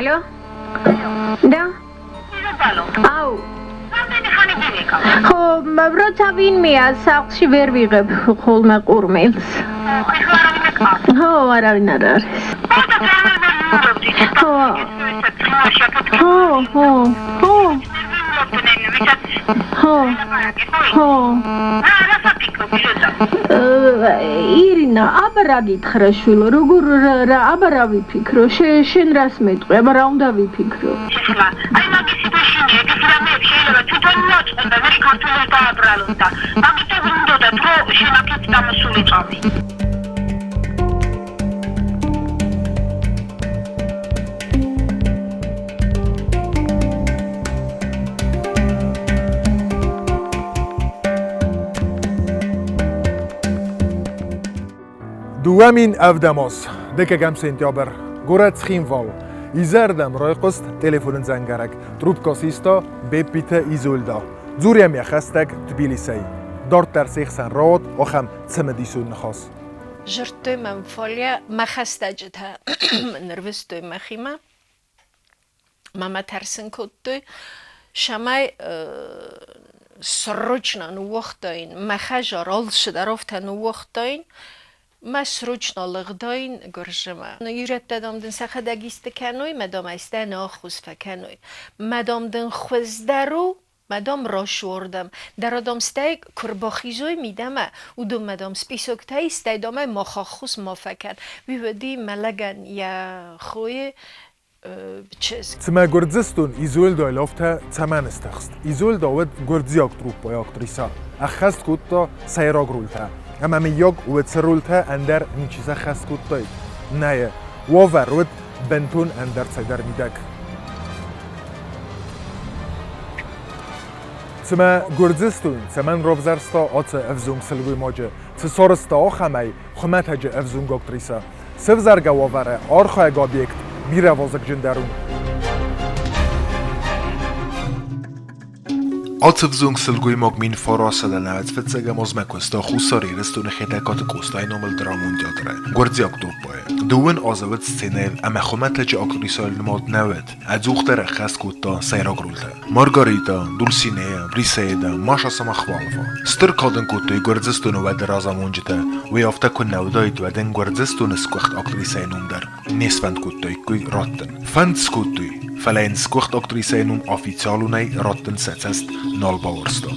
Алло? Да? აუ. ხო, როცა ვინმეა სახლში ვერ ვიღებ ხოლმე ყურმილს. ხო, არავინ არ არის. ხო. ხო, ხო, ხო. ხო. ხო. ირინა, აბა რა გითხრა შვილო, როგორ რა აბა რა ვიფიქრო? შენ რას მეტყვი? აბა რა უნდა ვიფიქრო? ეხლა, აი მაგისი გეშინია, ეგეთი რამეები შეიძლება თვითონ მოაწყონ და მერე ქართველებს დააბრალონ და მაგითო უნდოდათ, რომ შენ აქეთ დამოსულიყავი. 2007 аз, 12 сентябрь, горӕт Цхинвал. Изӕрдӕм райхъуыст телефоны дзӕнгӕрӕг. Трубка систа Беппиты Изольда. Дзурӕм йӕ хӕстӕг Тбилисӕй. Дарддӕр се хсӕн рауад ахӕм цымыдисон ныхас. Жырдтой мӕм, фӕлӕ мӕ хӕстӕджытӕ нырвыстой мӕхимӕ. Мӕ тӕрсын кодтой, цӕмӕй срочно ныууагътаин, мӕ хӕдзар алцыдӕр афтӕ ныууагътаин, мӕ срочно лыгъдаин Гуырдзымӕ. Ирӕттӕ, дам, дын сӕхӕдӕг исты кӕной, мӕ, дам, ӕз дӕ ӕххуыс фӕкӕной. Мӕ, дам, дын хуыздӕр у, мӕ, дам, рацу ардӕм. Дӕ дам, стӕй куы рбахизой мидӕмӕ, уыдонмӕ, дам, списоктӕ ис, стӕй, дам, ӕй мах ӕххуыс ма фӕкӕн. Уый уыди мӕ лӕгӕн йӕ хойы чызг. Цымӕ Гуырдзыстон Изольдайыл афтӕ цӕмӕн стыхст? Изольда уыд гуырдзиаг труппӕйы актрисӕ, ӕххӕст кодта сӕйраг рольтӕ. Ӕмӕ мыййаг уыцы рольтӕ ӕндӕр ничи сӕххӕст кодтаид? Нӕйы. Уавӕр уыд бынтон ӕндӕр цӕйдӕр мидӕг. Цымӕ Гуырдзыстон цӕмӕн равзӕрста ацы ӕвзонг сылгоймаджы? Цы сарӕзта ахӕмӕй хуымӕтӕджы ӕвзонг актрисӕ? Сӕвзӕргӕ уавӕры архайӕг объект бирӕ вазыгджындӕр у. Ацы ӕвзонг сылгоймаг 1995 азмӕ куыста Хуссар Ирыстоны Хетӕгкаты Къостайы номыл драмон театры гуырдзиаг труппӕйы. Дыууын азы уыд сценӕйыл ӕмӕ хуымӕтӕджы актрисӕйыл нымад нӕ уыд. Ӕдзухдӕр ӕххӕст кодта сӕйраг рольтӕ. Маргарита, Дульсинея, Брисеида, Маша Самохвалова. Стыр кад ын кодтой Гуырдзыстоны уӕды разамонджытӕ. Уый афтӕ куы нӕ уыдаид, уӕд ын Гуырдзыстоны сгуыхт актрисӕйы ном дӕр не сфӕнд кодтаиккой раттын. Фӕнд скодтой, фӕлӕ йын сгуыхт актрисӕйы ном официалонӕй раттын сӕ цӕст нал бауарзта.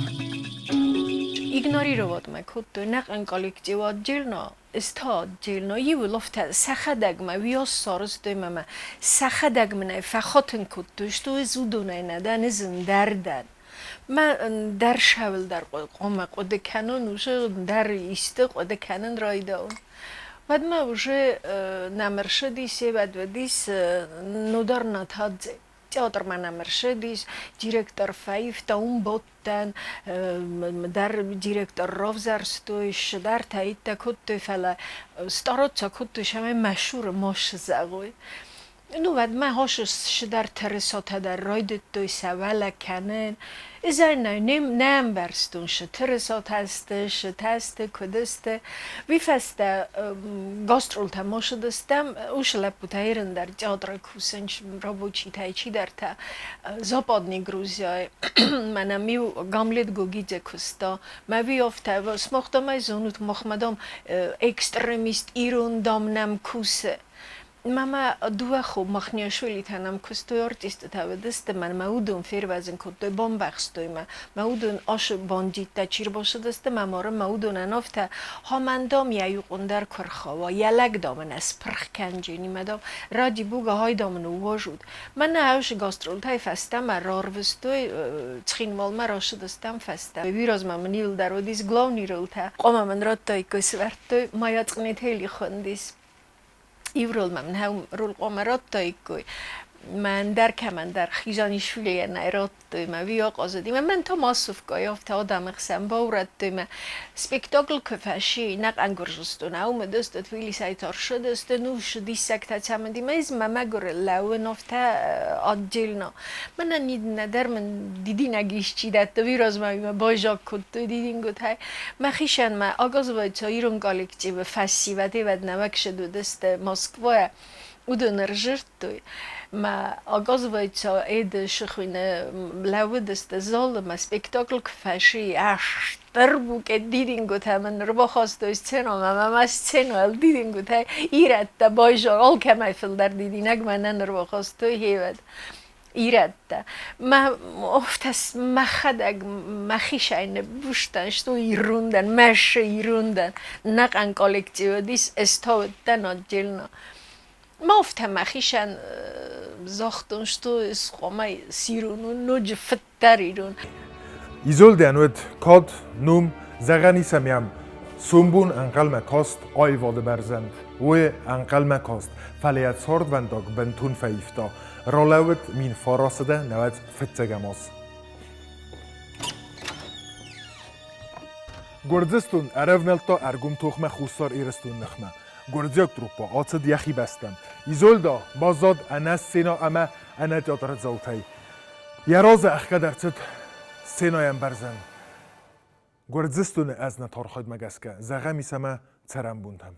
Игнорировать мӕ кодтой, нӕхъӕн коллектив отдельно, стадильно иуыл афтӕ сӕхӕдӕг мӕ уыйас сарӕзтой мӕ мӕ сӕхӕдӕг мын ӕй фӕхатын кодтой, что ӕз уыдонӕй нӕ дӕн, ӕз ӕндӕр дӕн. Мӕ ӕндӕр цӕуылдӕр хъуамӕ хъуыды кӕнон, уже ӕндӕр исты хъуыды кӕнын райдайон. Уӕд мӕ уже нӕм ӕрцыдис, уӕд уыдис Нодар Натадзе. Театрмӕ нӕм ӕрцыдис, директор фӕивта, уым бадтӕн, дӕр директор равзӕрстой, цыдӕртӕ иттӕ кодтой, фӕлӕ стараться кодтой, цӕмӕй мӕ цуры ма сзӕгъой. Ну, уӕд мӕ хос цыдӕр тырысатӕ дӕр райдыдтой сӕ уӕлӕ кӕнын. Ӕз ӕй не ӕмбӕрстон, цы тырысатӕ сты, цытӕ сты, куыд сты. Уый фӕстӕ гастролтӕм ацыдыстӕм, уыцы лӕппутӕ ирын дӕр театры кусынц, рабочитӕй чидӕртӕ Западный Грузияйы. Мӕнӕ иу Гамлет Гогидзе куыста. Мӕ уый афтӕ, сымах дам ӕй зонут, махмӕ дам экстремист ирон дам нӕм кусы. Мӕ дыууӕ хо Махниашвилитӕ нӕм куыстой, артисттӕ уыдысты, мӕнмӕ уыдон фервӕзын кодтой, бамбӕхстой мӕ. Мӕ уыдон асы бандиттӕ чи рбацыдысты мӕ марынмӕ, уыдонӕн афтӕ, Хамӕн, дам, йӕ иу къуым дӕр куы рхауа, йӕ лӕг, дам, ын ӕспырх кӕнджени, мӕ, дам, ради бога, хай, дам, ын ныууазут. Мӕнӕ ӕз гастролтӕй фӕстӕмӕ рарвыстой, Цхинвалмӕ рацыдыстӕм фӕстӕ. Уый размӕ мын иуылдӕр уыдис главный ролтӕ. Хъуамӕ мын радтаиккой, сывӕрдтой, Майя Цънетели хуындис. Иу роль мӕм роль хъуамӕ радтаиккой. Мӕ ӕндӕр кӕмӕндӕр Хизанишвилийӕн ӕй радтой, мӕ уый ахъазыди. Мӕ мӕн та массовкӕйы афтӕ адӕмы хсӕн баурӕдтой мӕ. Спектакль куы фӕци, нӕхъӕн Гуырдзыстон ӕумыдысты, Тбилисӕй тӕрсыдысты, ну диссӕгтӕ цӕмӕн ди, мӕ ӕз мӕ мӕгуыры лӕууын афтӕ отдельно. Мӕнӕн нӕдӕр мын дидинӕг исчи дӕтты, уый размӕ мӕ байзаг кодтой дидингуытӕй. Мӕхицӕн мӕ оказывается ирон коллективы фӕсивӕд ивӕд нӕуӕгсыд уыдысты Москвайӕ. Уыдон ӕрзырдтой, мӕ оказывается, Эдышы хуыйны лӕууыдысты залы, мӕ спектакль куы фӕци, стыр букет дидингуытӕ мын ӕрбахастой сценӕмӕ, ӕмӕ мӕ сценӕйыл дидингуытӕй ирӕттӕ байзад, алкӕмӕй фылдӕр дидинӕг мӕнӕн ӕрбахастой хевӕд ирӕттӕ. Мӕ офтӕ мӕхӕдӕг мӕхицӕй ныббустӕн, что ирон дӕн, мӕсы ирон дӕн. Нӕхъӕн коллектив уыдис, ӕз та уыдтӕн отдельно. Ма офтӕ мӕхицӕн загътон, что хъуамӕ сирон у, ноджы фыддӕр ирон. Изольдӕн уыд кад, ном, зӕгъӕн ис ӕм йӕм сомбон ӕнхъӕлмӕ каст аивады бӕрзӕнд. Уый ӕнхъӕлмӕ каст, фӕлӕ йӕ цардвӕндаг бынтон фӕивта. Ралӕууыд 1995 аз. Гуырдзыстон ӕрӕвнӕлдта ӕргом тохмӕ Хуссар Ирыстоны ныхмӕ. Гуырдзиаг труппа ацыд йӕхи бӕстӕм. Изольда баззад ӕнӕ сценӕ ӕмӕ ӕнӕ театрдзаутӕй. Йӕ разы ӕхгӕд ӕрцыд сценӕйӕмбӕрзӕн. Гуырдзыстоны ӕзнӕт архайдмӕ гӕсгӕ, зӕгъӕм ис ӕмӕ цӕрӕнбонтӕм.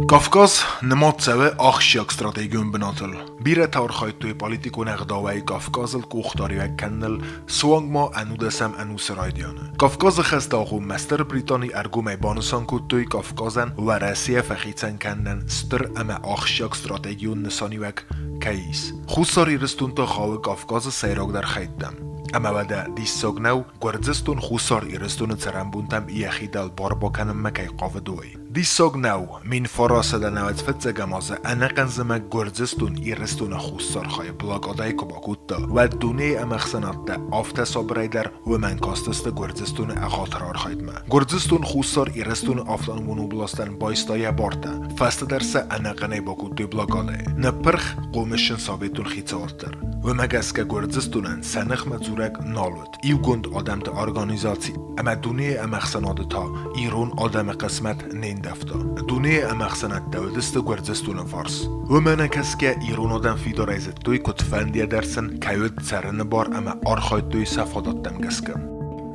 Кавказ нымад цӕуы ахсджиаг стратегион бынатыл. Бирӕтӕ архайдтой политикон ӕгъдауӕй Кавказыл къухдариуӕг кӕныныл суанг ма ӕнудӕсӕм ӕнусы райдианы. Кавказы хӕсты агъоммӕ Стыр Британи ӕргомӕй банысан кодтой Кавказӕн Уӕрӕсейӕ фӕхицӕн кӕнынӕн стыр ӕмӕ ахсджиаг стратегион нысаниуӕг кӕй ис. Хуссар Ирыстон та хауы Кавказы сӕйрагдӕр хӕйттӕм. Ӕмӕ уӕдӕ диссаг нӕу, Гуырдзыстон Хуссар Ирыстоны цӕрӕнбонтӕм йӕхи дӕлбар бакӕнынмӕ кӕй хъавыд, уый. Диссаг нӕу, 1995 азы ӕнӕхъӕн зымӕг Гуырдзыстон Ирыстоны хуссар хайы блокадӕйы куы бакодта, уӕд дунейы ӕмӕхсӕнадтӕ афтӕ сабырӕй дӕр уымӕн кастысты Гуырдзыстоны ӕгъатыр архайдмӕ. Гуырдзыстон Хуссар Ирыстоны автономон областӕн байста йӕ бартӕ, фӕстӕдӕр сӕ ӕнӕхъӕнӕй бакодтой блокадӕйы. Ныппырх хъомысджын советон хицауад дӕр. Уымӕ гӕсгӕ Гуырдзыстонӕн сӕ ныхмӕ дзурӕг нал уыд. Иугонд Адӕмты Организаци ӕмӕ дунейы ӕмӕхсӕнады та ирон адӕмы хъысмӕт не ндӕвта. Дунейы ӕмӕхсӕнадтӕ уыдысты Гуырдзыстоны фарс. Уымӕ нӕкӕсгӕ ирон адӕм фидарӕй зыдтой, куыдфӕндыйӕ дӕр сын кӕй уыд цӕрыны бар ӕмӕ архайдтой сӕ фадӕттӕм гӕсгӕ.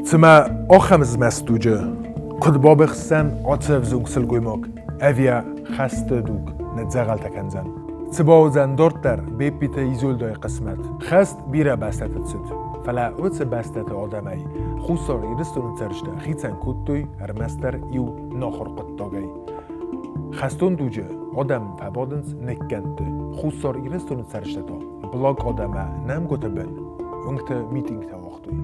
Цымӕ ахӕм змӕст дуджы куыд бабыхсдзӕн ацы ӕвзонг сылгоймаг ӕви йӕ хӕсты дуг ныдздзӕгъӕлтӕ кӕндзӕн? Цы бауыдзӕн дарддӕр Беппиты Изольдӕйы хъысмӕт? Хӕст бирӕ бӕстӕты цыд, фӕлӕ уыцы бӕстӕты адӕмӕй Хуссар Ирыстоны цӕрджытӕ хицӕн кодтой ӕрмӕстдӕр иу нахуыр хъуыддагӕй. Хӕстон дуджы адӕм фӕбадынц ныккӕндты, Хуссар Ирыстоны цӕрджытӕ та блокадӕмӕ нӕмгуыты бын уынгты митингтӕ уагътой.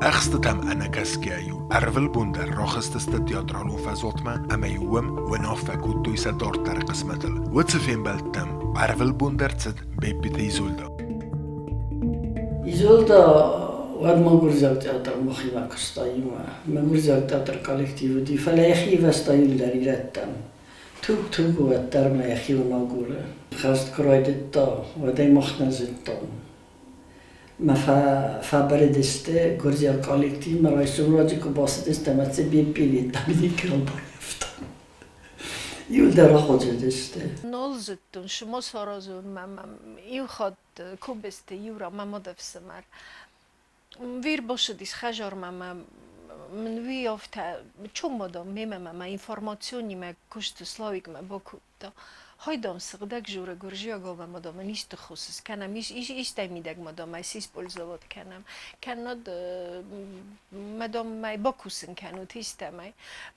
Ӕхстытӕм ӕнӕкӕсгӕйӕ-иу ӕрвылбон дӕр рахызтысты театралон фӕзуатмӕ ӕмӕ-иу уым уынаффӕ кодтой сӕ дарддӕры хъысмӕтыл. Уыцы фембӕлдтӕм ӕрвылбон дӕр цыд Беппиты Изольда. Изольда уӕд ма гуырдзиаг театр махимӕ куыста иумӕ. Мӕ гуырдзиаг театры коллектив уыди, фӕлӕ йӕхи ивӕзта иуылдӕр ирӕттӕм. Туг-туг уӕддӕр мӕ йӕхион агуры. Хӕст куы райдыдта, уӕд ӕй мах нӕ зыдтам. Мӕ фӕбырыдысты гуырдзиаг коллективмӕ, райсом раджы куы бацыдысты ӕмӕ цы Беппи Доминикыл баййӕфтам. Иуылдӕр ахъуыдыдысты. Нал зыдтон, шумо саразон мӕ иу хатт Кобесты Юра, мӕ мадӕфсымӕр. Вирбосыдис хӕдзармӕ мӕ мын уый афтӕ чуммадон мемӕ мӕ информационимӕ куысты Славикмӕ бакодта. Хайдам сыгъдӕг журы гуырдзиагау ӕмӕ дам ын исты хос скӕнӕм, истӕй мидӕг ма дам ӕй сиспользовать кӕнӕм. Кӕннод ма дам мӕ бакусын кӕнут истӕмӕй.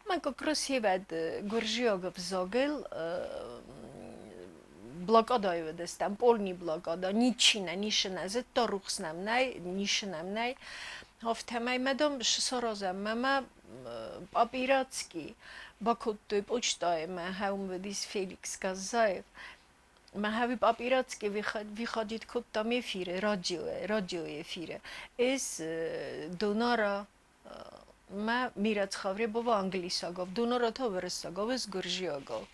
Мӕ как раз хевӕд гуырдзиаг ӕвзагыл блокадӕйы уыдыстӕм, полный блокада, ничи нӕ, нишы нӕ зыдта, рухс нӕм нӕй, нишы нӕм нӕй. Афтӕмӕй мӕ дам саразӕм, мӕ по-пиратски бакодтой почтайы, мӕ хӕум уыдис Феликс Газзаев. Мӕ хӕуи по-пиратски выходит кодтам эфиры, радио эфиры. Эс донора мӕ мирацхавребова англисагов, донора та уырыссагов, эс гуырдзиагов.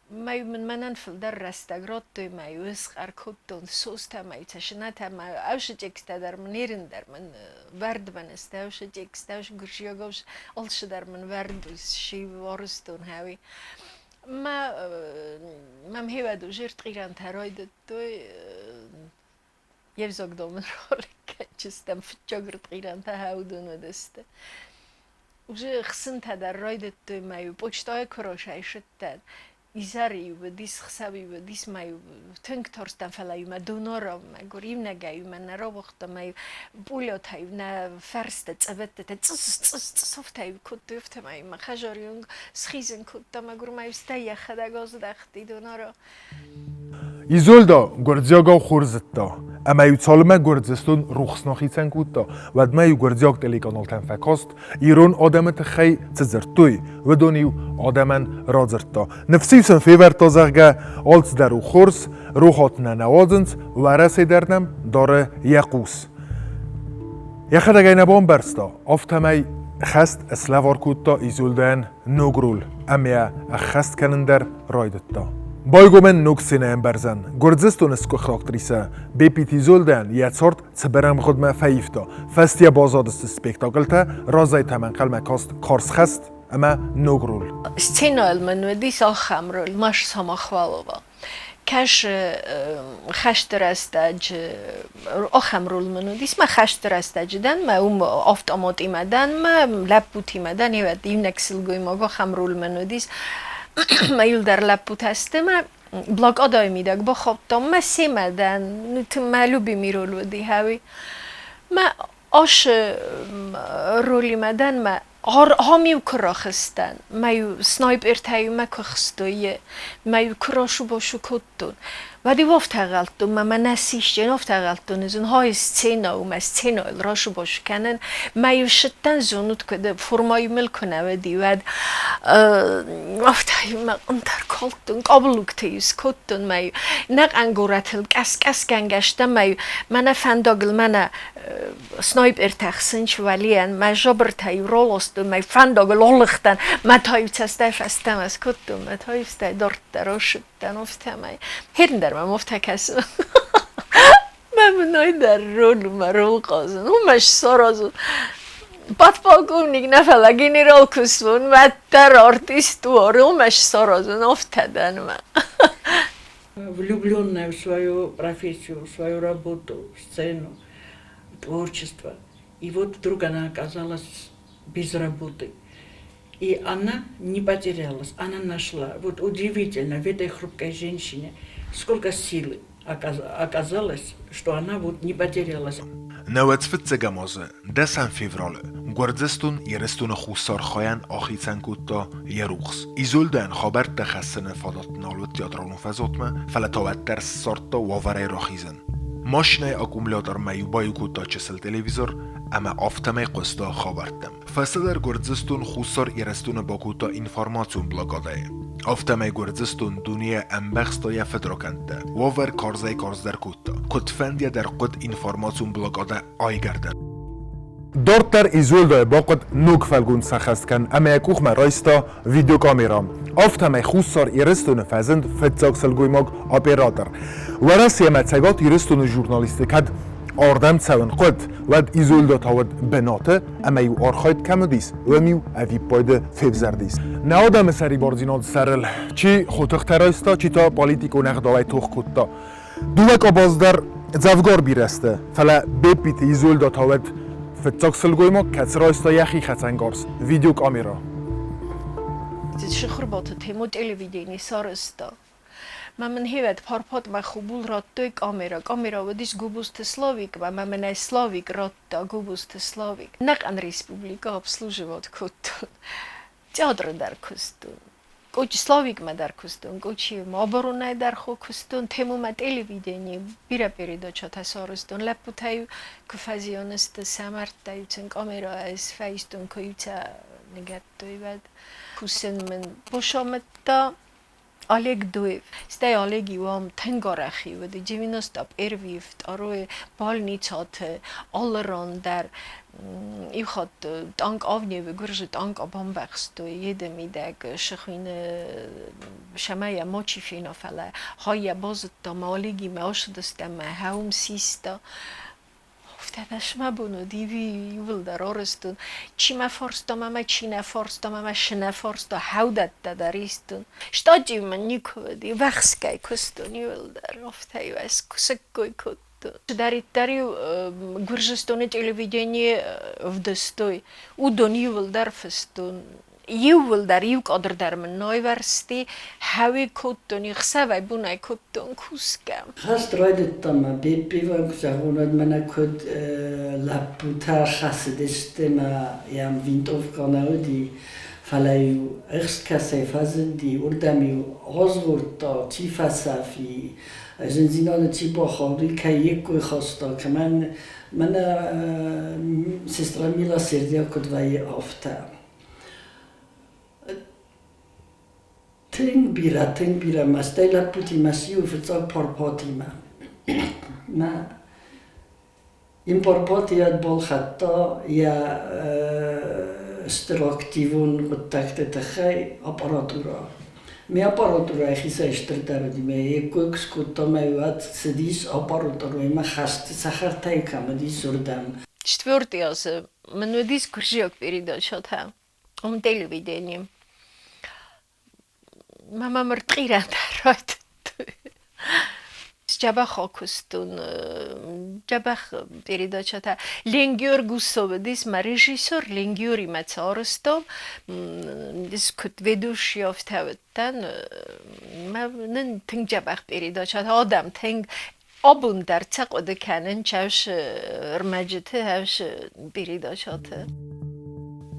Мӕ мын мӕнӕн фылдӕр рӕстӕг радтой, мӕ схъӕр кодтон состӕ, мӕ цӕсынатӕ, мӕ ӕвсы текстӕ дӕр мын ерын дӕр мын вӕрд мын сты, ӕвсы текстӕ, ӕвсы гуырдзиаг алцы дӕр мын вӕрд сси уарзтон хӕуи. Мӕ мӕм хевӕд уже ӕртхъирӕнтӕ райдыдтой, йе взаг домын роликкӕнджыстӕм фыццаг ӕртхъирӕнтӕ хӕудон уыдысты. Уже хсынтӕ дӕр райдыдтой мӕ почтайы куы росайсыдтӕн. Изӕры-иу уыдис, хсӕв-иу уыдис, ма-иу тынг тарстӕн, фӕлӕ-иу мӕ донарау, мӕгуыр, иунӕгӕй-иу мӕ нӕ рауагъта, ма-иу пъулӕтӕ-иу нӕ фӕрстӕ цӕвӕттытӕ цъыс-цъыс-цъыс афтӕ-иу кодтой, афтӕмӕй-иу мӕ хӕдзары онг схизын кодта, мӕгуыр, ма-иу стӕй йӕхӕдӕг аздӕхти донарау. Изольдӕ гуырдзиагау хорз зыдта, ӕмӕ-иу цалынмӕ Гуырдзыстон рухс нӕ хицӕн кодта, уӕдмӕ-иу гуырдзиаг телеканалты фӕкаст, ирон адӕмы тыххӕй цы дзырдтой, уыдон-иу адӕмӕн радзырдта. Ныфс-иу сын февӕрдта, зӕгъгӕ, алцыдӕр у хорз, рохуат нӕ нӕ уадзынц, Уӕрӕсе дӕр нӕм дары йӕ хъус. Йӕхӕдӕг ӕй нӕ бамбӕрста, афтӕмӕй хӕст слӕвар кодта Изольдӕйӕн ног роль ӕмӕ йӕ ӕххӕст кӕнын дӕр райдыдта. Байгомӕн ног сценӕӕмбӕрзӕн Гуырдзыстоны сгуыхт актрисӕ Беппиты Изольдӕйӕн йӕ цард цыбыр ӕмгъуыдмӕ фӕивта. Фӕстийӕ баззадысты спектакльтӕ, разӕй та ӕнхъӕлмӕ каст карз хӕст ӕмӕ ног роль. Сценӕйыл мын уыдис ахӕм роль Маша Самохвалова. Кӕсы хӕсты рӕстӕджы, ахӕм роль мын уыдис, мӕ хӕсты рӕстӕджы дӕн, мӕ уым автоматимӕ дӕн, мӕ лӕппутимӕ дӕн, иуӕд иунӕг сылгоймаг ахӕм роль мын уыдис. Мӕ иуылдӕр лӕппутӕ сты, мӕ блокадӕйы мидӕг бахаудтам, мӕ семӕ дӕн, мӕ любимый роль уыди, хӕуи. Мӕ Асы ролимӕ дӕн мӕ ам-иу куы рахызтӕн, мӕ-иу снайпертӕ-иу мӕ куы хстой, мӕ-иу куы расу-басу кодтон, уӕд-иу афтӕ ӕгъгъӕлдтон, мӕ мӕнӕ сисджын афтӕ ӕгъгъӕлдтон, ӕз ын хай сценӕ у, мӕ сценӕйыл расу-басу кӕнын, мӕ-иу сыдтӕн, зонут куыд, формӕ-иу мыл куы нӕ уыди, уӕд афтӕ-иу мӕ къуымтӕ ркалдтон, къаблугтӕ-иу скодтон, мӕ-иу нӕ къӕнгорӕтыл къӕс-къӕсгӕнгӕ стӕм, мӕ-иу мӕнӕ фӕндагыл мӕнӕ снайпертӕ хсынчвалийӕн мӕ жабыртӕ-иу раластон, мӕ фӕндагыл алыгътӕн, мӕ та-иу цӕстӕй фӕстӕмӕ скодтон, мӕ та-иу стӕй дарддӕр ацыдтӕн, афтӕмӕй. Херн дӕр мӕм афтӕ кӕсы. Мӕ мынӕй дӕр роль мӕ роль хъазын, уымӕ саразын. Подполковник нӕ, фӕлӕ генерал куы суон, уӕддӕр артист у, уымӕ саразын, афтӕ дӕн мӕ. Влюбленная в свою профессию, в свою работу, в сцену, в творчество. И вот вдруг она оказалась без работы. И она не потерялась, она нашла. Вот удивительно, в этой хрупкой женщине сколько силы оказалось, что она вот не потерялась. Науӕдз фыццӕгӕм азы, дӕсӕм февралы, Гуырдзыстон Ирыстоны хуссар хайӕн ахицӕн кодта йӕ рухс. Изольдӕйӕн хабӕрттӕ хӕссыны фадат нал уыд театралон фӕзуатмӕ, фӕлӕ та уӕддӕр ссардта уавӕрӕй рахизын. Машинӕйы аккумулятормӕ-иу баиу кодта чысыл телевизор ӕмӕ афтӕмӕй хъуыста хабӕрттӕм. Фӕстӕдӕр Гуырдзыстон Хуссар Ирыстоны бакодта информацион блокадӕйы. Афтӕмӕй Гуырдзыстон дунейӕ ӕмбӕхста йӕ фыдракӕндтӕ. Уавӕр карзӕй-карздӕр кодта. Куыдфӕндыйӕ дӕр хъуыд информацион блокадӕ айгӕрдын. Дарддӕр Изольдӕйы бахъуыд ног фӕлгонц сӕххӕст кӕнын ӕмӕ йӕ къухмӕ райста видеокамерӕ. Афтӕмӕй Хуссар Ирыстоны фӕзынд фыццаг сылгоймаг-оператор. Уӕрӕсе ӕмӕ Цӕгат Ирыстоны журналистты кӕд ардӕм цӕуын хъуыд, уӕд Изольдӕ та уыд бынаты ӕмӕ-иу архайд кӕм уыдис, уым-иу ӕвиппайды февзӕрдис. Нӕ адӕмы сӕрибардзинады сӕрыл чи хотыхтӕ райста, чи та политикон ӕгъдауӕй тох кодта. Дыууӕ къабаз дӕр дзӕвгар бирӕ сты, фӕлӕ Беппиты Изольдӕ та уӕд фыццаг сылгоймаг, кӕцы райста йӕхи хӕцӕнгарз, видеокамерӕ. Сыхырбаты Темо телевидени сарӕзта. Мӕ мын хевӕд парпатмӕ хубул радтой камерӕ. Камерӕ уыдис Губузты Славикмӕ, мӕ мын ӕй Славик радта, Губузты Славик. Нӕхъӕн республикӕ обслуживать кодтон. Театры дӕр куыстон. Кучи Славикмӕ дӕр куыстон, кучи оборонӕй дӕр куыстон, Темумӕ телевиденийы бирӕ передачӕтӕ сарӕзтон. Лӕппутӕ-иу куы фӕзиан сты, сӕ мӕрдтӕ-иу сын камерӕ сфӕистон, куы-иу сӕ ныгӕдтой, уӕд. Кусын мын босамыдта Олег Дуев. Стӕй Олег-иу ам тынг арӕх уыд, 91-ы, второй больницӕты, алы ран дӕр. Иу хатт танк Авневы гуырзы танк бамбӕхстой еды мидӕг сыхуины сӕмӕ йӕ мачи фена, фӕлӕ хай йӕ базыдта, мӕ Олегимӕ ацыдыстӕм, мӕ хӕум систа. Афтӕ мӕ бон уыд иууылдӕр арӕзтон. Чи мӕ фарста, мӕ чи нӕ фарста, мӕ цы нӕ фарста, хӕудӕттӕ дӕр истон. Статью мын никуы уыди, вӕхсгӕй куыстон иууылдӕр. Афтӕ-иу ӕз сыккой кодтон. Цыдӕриддӕр-иу Гуырдзыстоны телевиденийы ӕвдыстой, уыдон иууылдӕр фыстон. Иууылдӕр иу кадр дӕр мын нойвӕрсти, хӕуи кодтон, ӕхсӕвӕй бонӕй кодтон кусгӕ. Хӕст райдыдта мӕ Беппивӕн куы зӕгъон, уӕд мӕнӕ куыд лӕппутӕ хӕцыдысты мӕ йӕм винтовкӕ нӕ уыди, фӕлӕ-иу ӕхст кӕцӕй фӕзынди, уырдӕм-иу азгъордта, чи фӕцӕф и, зындзинады чи бахауд, уый кӕй йе ккой хаста, кӕмӕн мӕнӕ сестра милосердия куыд вӕййы, афтӕ. Тынг бирӕ, тынг бирӕ мӕ стӕй лӕппутимӕ сиу фыццаг Парпатимӕ. Мӕ им Парпатийӕ балхӕдта йӕ стыр активон хъуыддӕгты тыххӕй аппаратурӕ. Ме аппаратурӕ йӕхицӕй стырдӕр уыди, мӕ йе ккой куы скодта, мӕ уӕд цыдис аппаратурӕимӕ хӕсты цӕхӕртӕй кӕм уыдис, уырдӕм. Четвертый азы мын уыдис гуырдзиаг передачӕтӕ уым телевиденийы. Мӕ мӕм ӕртхъирӕнтӕ райдыдтой. Дзӕбӕх акуыстон, дзӕбӕх передачӕтӕ. Ленгиор Гусов уыдис мӕ режиссер, Ленгиоримӕ царыстон. Куыд ведущий афтӕ уыдтӕн. Мӕ нын тынг дзӕбӕх передачӕтӕ, адӕм тынг абон дӕр цӕ хъуыды кӕнын чӕвсы рмӕджыты, хӕвсы передачӕты.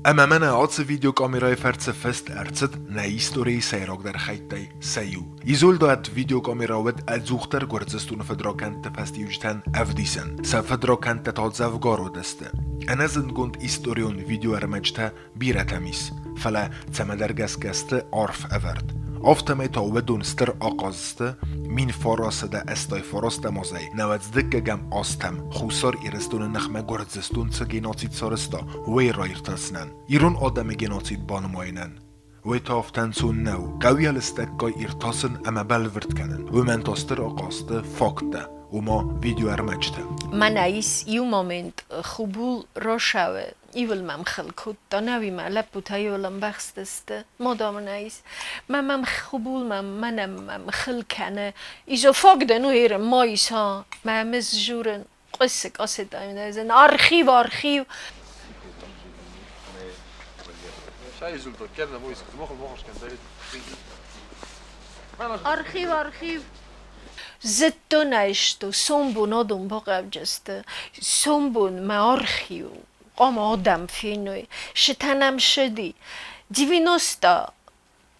Ӕмӕ мӕнӕ ацы видеокамерӕйы фӕрцы фыст ӕрцыд нӕ историйы сӕйрагдӕр хӕйттӕй сӕ иу. Изольдо ӕд видеокамерӕ уыд ӕдзухдӕр Гуырдзыстоны фыдракӕндты фӕстиуджытӕн ӕвдисӕн. Сӕ фыдракӕндтӕ та дзӕвгар уыдысты. Ӕнӕзындгонд историон видеоӕрмӕджытӕ бирӕтӕм ис, фӕлӕ цӕмӕдӕр гӕсгӕ сты арф ӕвӕрд. Афтӕмӕй та уыдон стыр ахъаз сты 1985 азӕй нӕуӕдздыккӕгӕм азтӕм Хуссар Ирыстоны ныхмӕ Гуырдзыстон цы геноцид сарӕзта, уый раиртасынӕн, ирон адӕмы геноцид банымайынӕн. Уый та афтӕ ӕнцон нӕу, хъӕуы лыстӕггай иртасын ӕмӕ бӕлвырд кӕнын, уымӕн та стыр ахъаз сты факттӕ, ома видеоӕрмӕджытӕ. Мӕнӕ ис иу момент Хубул Рошауы Ивыл мӕм хыл кодта, нӕуи мӕ лӕппутӕ иуыл ӕмбӕхстысты. Мода мын ис. Мӕ мӕм хубул мӕм мӕнӕ мӕм хыл кӕны. Изо фаг дӕн уйры ма иса. Мӕ мыз журын. Къуысы къасетайын архив, архив. Архив, архив. Зыдтон ӕй, что сомбон адон бахъавджысты, сомбон мӕ архив хъуамӕ адӕм феной. Сытӕн ӕм сыди. Девяносто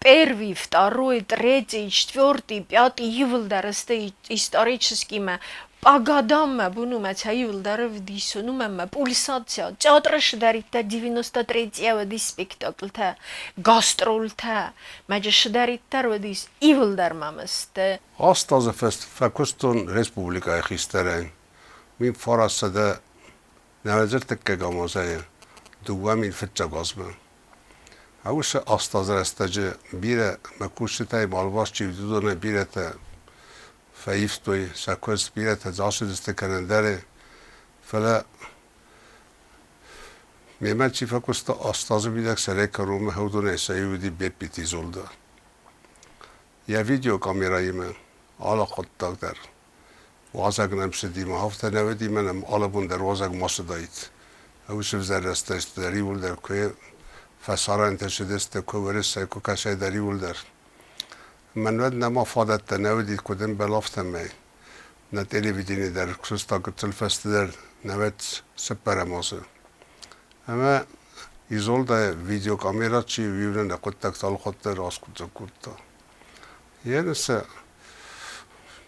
первый, второй, третий, четвертый, пятый иууылдӕр сты историческимӕ. По годам мӕ бон у мӕ цӕ иууылдӕр ӕвдисон, уымӕн мӕ пульсация, театры сыдӕриддӕр 93 уыди спектаклтӕ, гастролтӕ, мӕджы сыдӕриддӕр уыдис, иууылдӕр мӕм сты. Аст азы фӕкуыстон республикӕйы хистӕрӕй. Мин фарастсӕдӕ нӕуӕдзӕртыккӕгӕм азӕй 2001 азмӕ. Уыцы аст азы рӕстӕджы бирӕ мӕ кусджытӕй балваст чи уыд, уыдонӕй бирӕтӕ фӕивтой сӕ куыст, бирӕтӕ дзы ацыдысты кӕнӕндӕры. Фӕлӕ мемӕ чи фӕкуыста аст азы мидӕг сӕрӕй кӕронмӕ, уыдонӕй сӕ иу уыди Беппиты Изольдӕ. Йӕ видеокамерӕимӕ алы хъуыддаг дӕр. Уазӕг нӕм цыди, мах афтӕ нӕ уыди, мӕнӕ алы бон дӕр уазӕг ма цыдаид. Уыцы взӕр рӕстӕджыты дӕр иууылдӕр куы фӕсарӕнтӕ цыдысты, куы уырыссӕй, куы кӕцӕйдӕр иууылдӕр. Мӕн уӕд нӕма фадӕттӕ нӕ уыди, куыд ӕмбӕл, афтӕмӕй. Нӕ телевидени дӕр куыста гыццыл фӕстӕдӕр, науӕд цыппӕрӕм азы. Ӕмӕ Изольдӕ видеокамерӕ чи уый нӕ хъуыддӕгтӕ алыхатт дӕр аскъуыддзаг кодта. Йе сӕ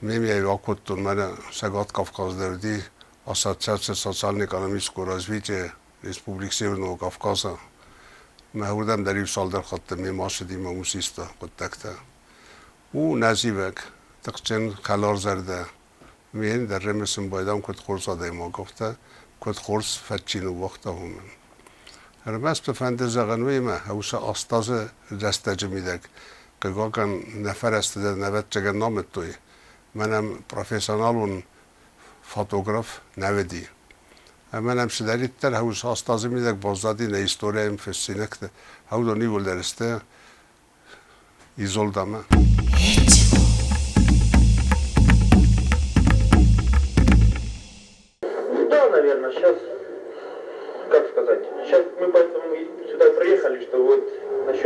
мемӕ акодтон мӕнӕ Цӕгат Кавказ дӕр уыди Ассоциация социально-экономического развития Республик Северного Кавказа. Мӕ уырдӕм дӕр иу цалдӕр хатты мемӕ ацыди мӕ ус иста хъуыддӕгтӕ. У нӕзивӕг, тыхджын, хӕларзӕрдӕ. Ме ндӕр ремесын байдам куыд хорз адӕймаг, афтӕ куыд хорз фӕд чи ныууагъта, уымӕн. Ӕрмӕст мӕ фӕнды зӕгъын уыимӕ, уыцы аст азы рӕстӕджы мидӕг, хъыгагӕн, нӕ фӕрӕзты дӕр ӕвӕццӕгӕн намыдтой, мӕнӕн профессионалон фотограф нӕ уыди. Ӕмӕ нӕм цыдӕриддӕр уыцы аст азы мидӕг баззади нӕ историйӕн фыссинӕгты, уыдон иууылдӕр сты Изольдамӕ. Да, наверное, сейчас, как сказать, сейчас мы поэтому сюда приехали, что вот насчет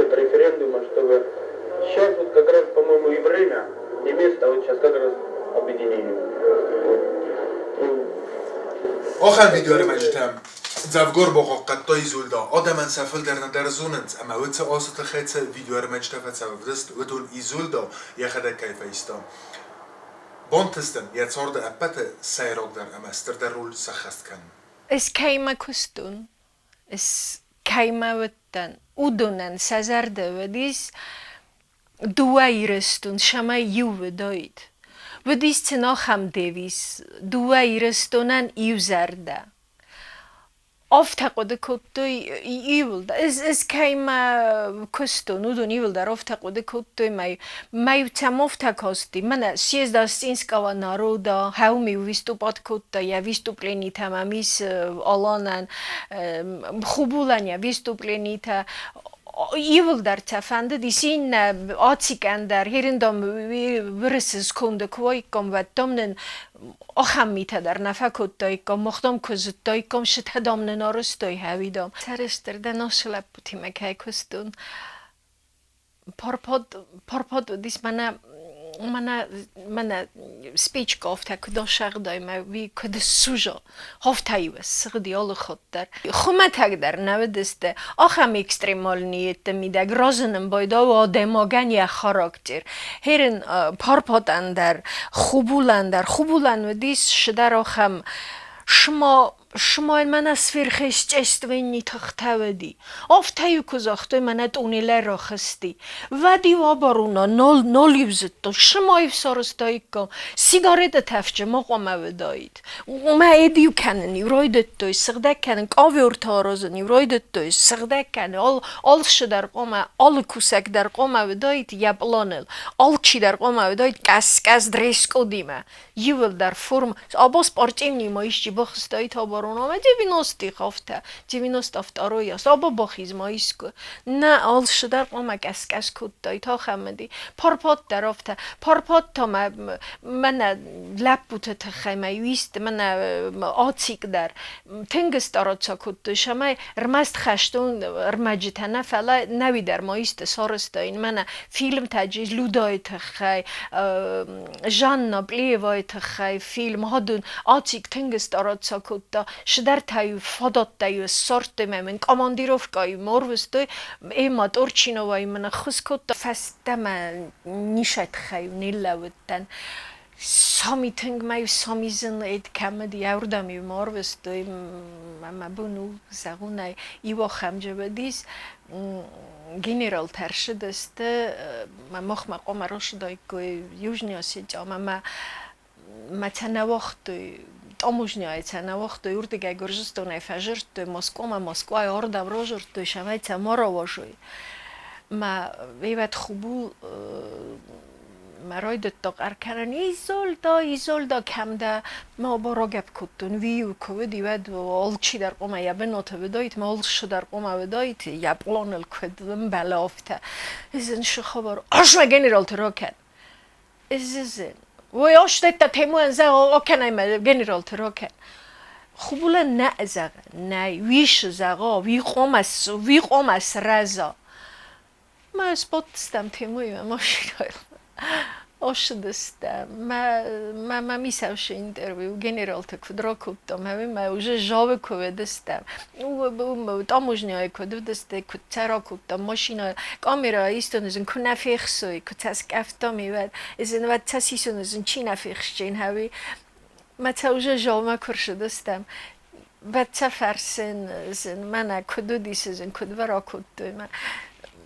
Сейчас как раз объединение. Ахӕм видеоӕрмӕджытӕм дзӕвгар бахъахъхъӕдта Изольдӕ. Адӕмӕн сӕ фылдӕр нӕдӕр зонынц, ӕмӕ уыцы азы тыххӕй цы видеоӕрмӕджытӕ фӕцӕуы ӕвдыст, уыдон Изольдӕ йӕхӕдӕг кӕй фӕиста. Бантыст ын йӕ царды ӕппӕты сӕйрагдӕр ӕмӕ стырдӕр роль сӕххӕст кӕнын. Ӕз кӕимӕ куыстон, ӕз кӕимӕ уыдтӕн, уыдонӕн сӕ зӕрдӕ уыдис дыууӕ Ирыстон сӕмӕ иу уыдаид. Уыдис сын ахӕм девиз: дыууӕ Ирыстонӕн иу зӕрдӕ. Афтӕ хъуыды кодтой иууылдӕр. Ӕз кӕимӕ куыстон, уыдон иууылдӕр афтӕ хъуыды кодтой, мӕ-иу сӕм афтӕ касти, мӕнӕ съезд Астинского народа, хӕуми выступать кодта йӕ выступленитӕ мӕм ис Аланӕн, Хубулӕн йӕ выступленитӕ, иууылдӕр сӕ фӕндыдис иннӕ ацикӕн дӕр, херындам уырысы сконды куы уаиккам, уӕд дам нын ахӕм митӕ дӕр нӕ фӕкодтаиккам, мах дам куы зыдтаиккам, сытӕ дам нын арӕзтой хӕуи дам. Сӕрыстыр дӕн ацы лӕппутимӕ кӕй куыстон. Парпат уыдис мӕнӕ мӕнӕ мӕнӕ спичка афтӕ куыд асӕгъдай мӕ уый куыд ссуза, афтӕ-иу ссыгъди алы хатт дӕр. Хуымӕтӕгдӕр нӕ уыдысты ахӕм экстремальныйты мидӕг разынын байдауы адӕймагӕн йӕ характер. Херын Парпатӕн дӕр, Хубулӕн дӕр. Хубулӕн уыдис цыдӕр ахӕм шма Шмаль мӕнӕ сверхъестественный тыхтӕ уыди. Афтӕ-иу куы загътой, мӕнӕ тъунелӕй рахызти. Уӕд-иу абаруна нал, нал-иу зыдтон, шымайы сарӕзтаиккам, сигареты тӕфджы ма хъуамӕ уыдаид. Уымӕ эд-иу кӕнын-иу райдыдтой, сыгъдӕг кӕнын, къавёртӕ аразын-иу райдыдтой, сыгъдӕг кӕнын, алцы дӕр хъуамӕ, алы кусӕг дӕр хъуамӕ уыдаид йӕ пъланыл, алчи дӕр хъуамӕ уыдаид къӕс-къӕс дресс-кодимӕ. Иууылдӕр форм абон спортивный ма исчи бахызтаид оборонамӕ 90-х афтӕ, 92-й аз або бахиз ма искуы. Нӕ, алцы дӕр хъуамӕ къӕс-къӕс кодтаид ахӕм уыди. Парпат дӕр афтӕ. Парпат та мӕ мӕнӕ лӕппуты тыххӕй мӕ исты мӕнӕ ацик дӕр тынг стараться кодтой, цӕмӕй ӕрмӕст хӕстон ӕрмӕджытӕ нӕ, фӕлӕ нӕуи дӕр ма исты сарӕзтаин. Мӕнӕ фильмтӕ Людайы тыххӕй, Жанна Плиевайы тыххӕй фильм Хадун ацик тынг стараться кодта, цыдӕртӕ-иу фадӕттӕ-иу ссардтой мӕ мын командировкӕйы ӕрвыстой, Эмма Торчиновайы мын ӕххуыс кодта. Фӕстӕмӕ ницӕй тыххӕй ныллӕууыдтӕн. Сами тынг мӕ сами зын ӕд кӕм уыди, ӕрдӕм-иу мӕ ӕрвыстой, мӕ бон у зӕгъунӕй, иу ахӕм же уыдис, генерал тӕрсыдысты, махмӕ хъуамӕ рацыдаиккой Южный Осетия ӕмӕ мӕ мӕ цӕ нӕ уагътой, таможняйы цӕ нӕ уагътой, уырдыгӕй Гуырдзыстонӕй фӕзырдтой Москвамӕ, Москвайы ардӕм разырдтой, цӕмӕй цӕ ма рауазой. Мӕ ивӕд хубул мӕ райдыдта хъӕр кӕнын, Изольда, Изольда, кӕм дӕ? Мӕ барагӕпп кодтон, уый-иу куы уыди, уӕд алчидӕр хъуамӕ йӕ бынаты уыдаид, мӕ алцыдӕр хъуамӕ уыдаид, йӕ пъланыл куыд ӕмбӕлы, афтӕ. Ӕз ын цы хабар? Ӕз мӕ генералты ракӕн. Ӕз ын уый астӕдта темуӕн зӕгъ, акӕнай мӕ генералты ракӕн. Хубулӕн нӕ зӕгъ, нӕ, уис зӕгъа, уый хъуамӕ, уый хъуамӕ сырӕза. Мӕ сбадтыстӕм Темуимӕ машинӕйыл. Ацыдыстӕм. Мӕ мӕ мӕ мисӕвсы интервью генералты куыд ракодтам, ӕви мӕ уже жавы куы уыдыстӕм. Таможняйы куыд уыдысты, куыд сӕ ракодтам машинӕйыл. Камерӕ истон ызын куы нӕ фехсой, куы сӕ скъӕфтам, уӕд ызын уӕд сӕ сисон ызын чи нӕ фехсджын, ӕви мӕ сӕ уже жалмӕ куы рцыдыстӕм. Уӕд сӕ фӕрсын, зын, мӕнӕ куыд уыдис, зын, куыд уӕ ракодтой мӕ.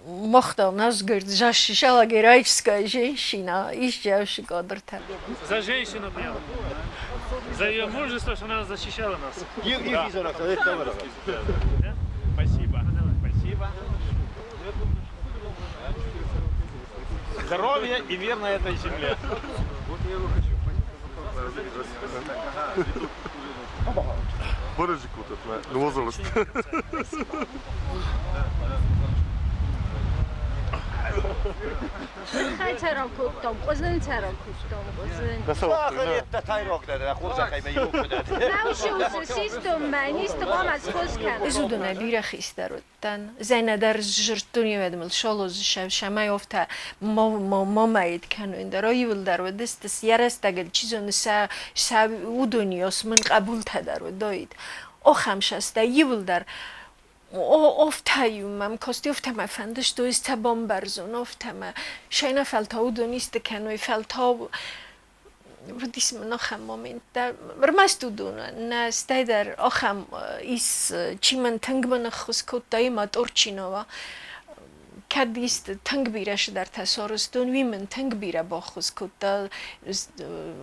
Мах дам нас, говорит, защищала героическая женщина из кадртӕ. За женщину прям. За ее мужество, что она защищала нас. Да. Спасибо. Спасибо. Здоровья и мир на этой земле. Ez уыдонӕй бирӕ хистӕр уыдтӕн. Зӕнӕ дӕр зырдтон иуӕдмыл шолоз шамай офта момайд кӕнын дӕр иуылдӕр уыдысты йӕ рӕстӕгыл чи зоны сӕ сӕ уыдони осмын къӕбултӕ дӕр уыдоид. Охӕм шаста иуылдӕр офтаю мӕм кости офтӕмӕ фӕндысты истӕ бамбӕрзон офтӕмӕ шайна фӕлтау уыдон исты кӕной фӕлтау уыдис мын ахӕм моменттӕ. Ӕрмӕст уыдонӕн нӕ, стӕй дӕр ахӕм ис, чи мын тынг мын ӕххуыс кодта, има Торчинова. Кӕд исты тынг бирӕ цыдӕртӕ сарӕзтон, уый мын тынг бирӕ баххуыс кодта.